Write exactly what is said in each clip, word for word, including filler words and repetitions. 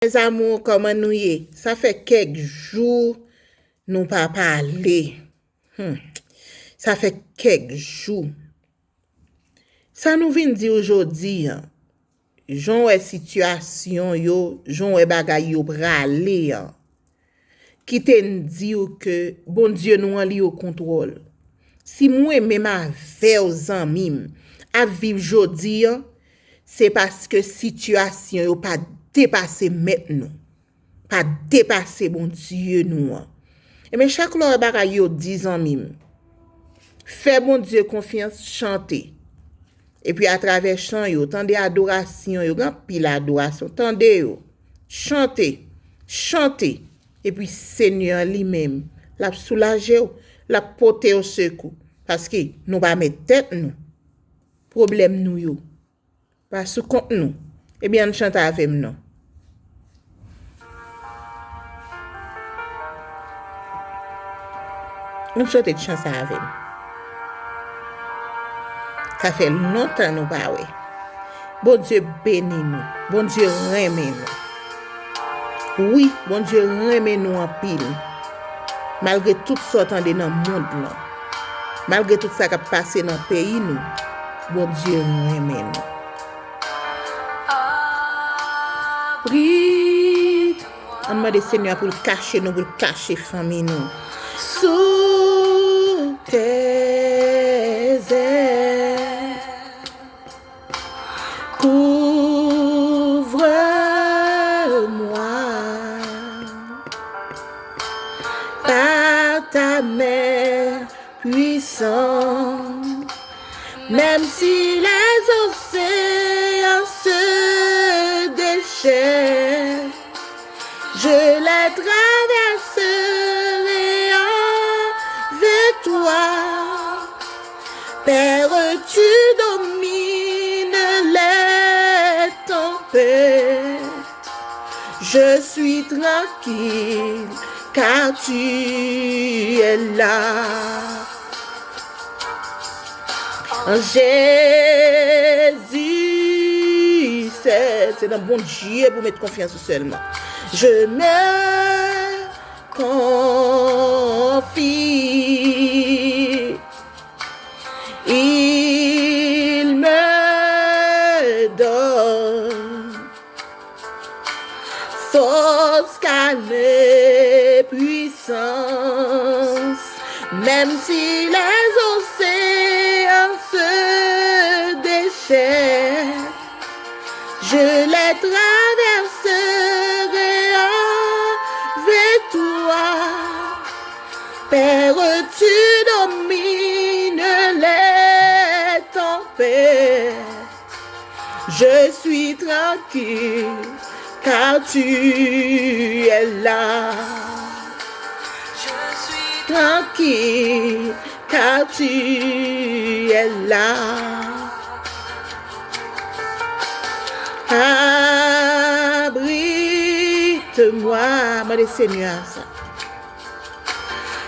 Mes amours, kòman nou ye? Sa fè kèk jou nou pa pale. Hmm. Sa fè kèk jou. Sa nou vin di w jodi an, jan w wè sitiyasyon yo, jan w wè bagay yo prale an, kite n di w ke Bondye nou an, li o kontwòl. Si mwen menm avè w, zanmi m, ap viv jodi an, se paske sitiyasyon yo pa depase Mèt nou, pa depase Bondye nou an. Ebyen, chak lè w wè bagay yo di, zanmi m, fè Bondye konfyans, chante. Epi atravè chan yo, tande adorasyon yo, gen anpil adorasyon, tande yo. Chante, chante. Epi Senyè an li menm, l ap soulaje w, l ap pote w sekou. Paske nou pa mèt tèt nou. Pwoblèm nou yo pa sou kont nou. Ebyen, ann chante avè m non. Ann chante chan sa avè m. Sa fè lontan nou pa wè. Bondye beni nou. Bondye renmen nou. Wi, Bondye renmen nou anpil. Malgre tout sa w tande nan mond lan, malgre tout sa k ap pase nan peyi nou, Bondye renmen nou. Ann mande Senyè a pou l kache nou, pou l kache fanmi nou. Sous tes ailes, couvre-moi par ta main puissante. Même si les océans se déchaînent, je les traverserai avec toi. Père, tu domines les tempêtes. Je suis tranquille, car tu es là. En Jésus, c'est, c'est dans Bondye pou met konfyans ou sèlman. Je me confie. Il me donne force, calme et puissance. Même si les océans se déchaînent, je les traverserai avec toi. Père, tu domines les tempêtes. Je suis tranquille, car tu es là. Je suis tranquille, car tu es là. Abrite-moi, mande Senyè a sa.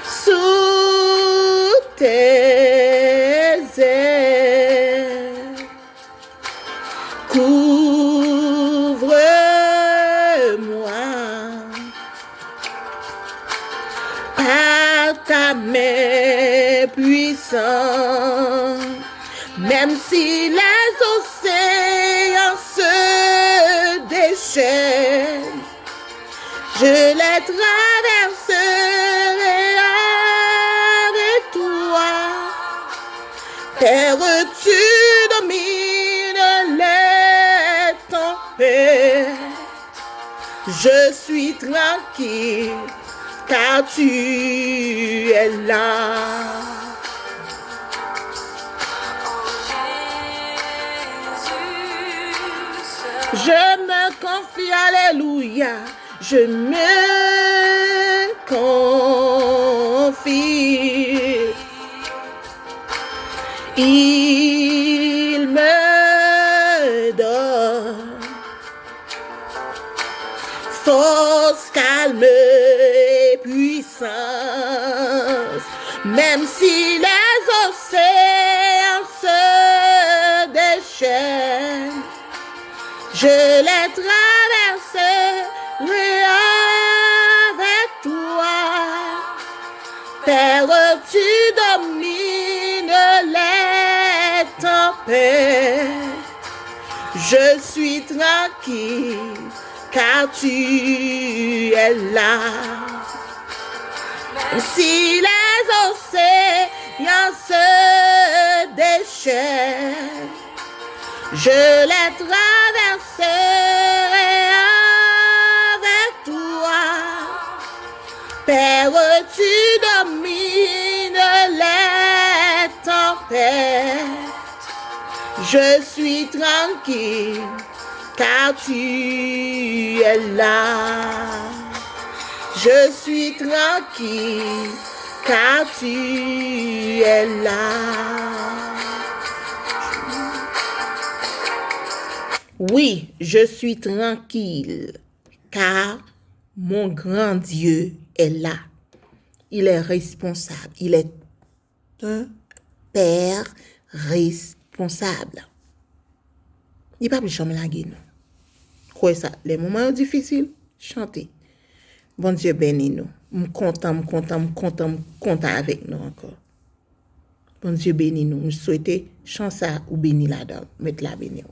Sous tes ailes, couvre-moi par ta main puissante. Même si les océans se déchaînent, je les traverserai avec toi. Père, tu domines les tempêtes. Je suis tranquille, car tu es là. Je me confie, alléluia, je me confie. Il me donne force, calme et puissance. Même si les océans se déchaînent, je les traverserai Tu domines les tempêtes. Je suis tranquille, car tu es là. Si les océans se déchaînent, je les traverserai avec toi. Père, tu domines les tempêtes. Je suis tranquille, car tu es là. Je suis tranquille, car tu es là. Oui, je suis tranquille, car mon grand Dieu est là. Il est responsable. Il est un père responsable. Li p ap janm lage nou. Kwè sa, lè moman yo difisil, chante. Bondye beni nou. M kontan, m kontan, m kontan, m kontan avèk nou ankò. Bondye beni nou. M swete chan sa ou beni ladan l. Mèt la beni w.